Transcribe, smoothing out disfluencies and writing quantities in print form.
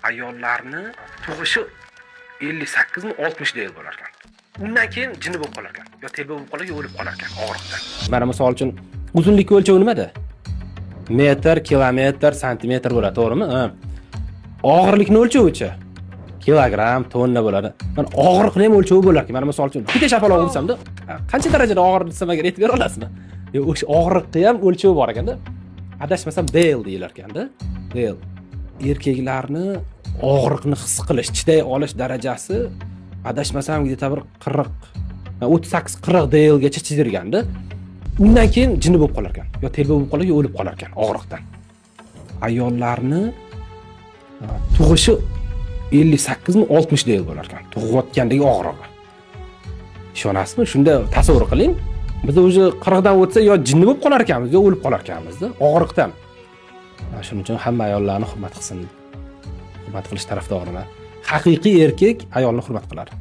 Ayollarni tug'ishi 58 mi, 60 yil bo'lar ekan. Undan keyin jinni bo'lib qolar ekan, yo telba bo'lib qolar, yo o'lib qolar ekan og'riqdan. Mana, misol uchun, uzunlik o'lchovi nimada? Metr, kilometr, santimetr bo'ladi, to'g'rimi? Ha. Og'irlikni o'lchovichi kilogramm, tonna bo'ladi. Mana, og'riqni ham o'lchovi bo'lar ekan. Mana, misol uchun, bitta shapaloq ursamda, qancha darajada og'ir desam agar, aytib bera olasizmi? Yo, o'sha og'riqni ham o'lchovi bor ekanda. Adashmasam, Dale deyilar ekanda, Dale. Erkaklarni og'riqni his qilish, chiday olish darajasi, adashmasam, где то bir 40, 38, 40 Dalegacha chidirganda, undan keyin jinni bo'lib qolar ekan, yo telba bo'lib qolar, yo o'lib qolar ekan og'riqdan. Ayollarni tug'ishi 58 mi, 60 yil bo'lar ekan, tug'ayotgandagi og'rig'i. Ishonasizmi? Shunda tasavvur qiling, biz уже 40 dan o'tsa, yo jinni bo'lib qolar ekanmiz, yo o'lib qolar ekanmizda og'riqdan. Shuning uchun hamma ayollarni hurmat qilsin, hurmat qilish tarafdoriman. Haqiqiy erkak ayolni hurmat qiladi.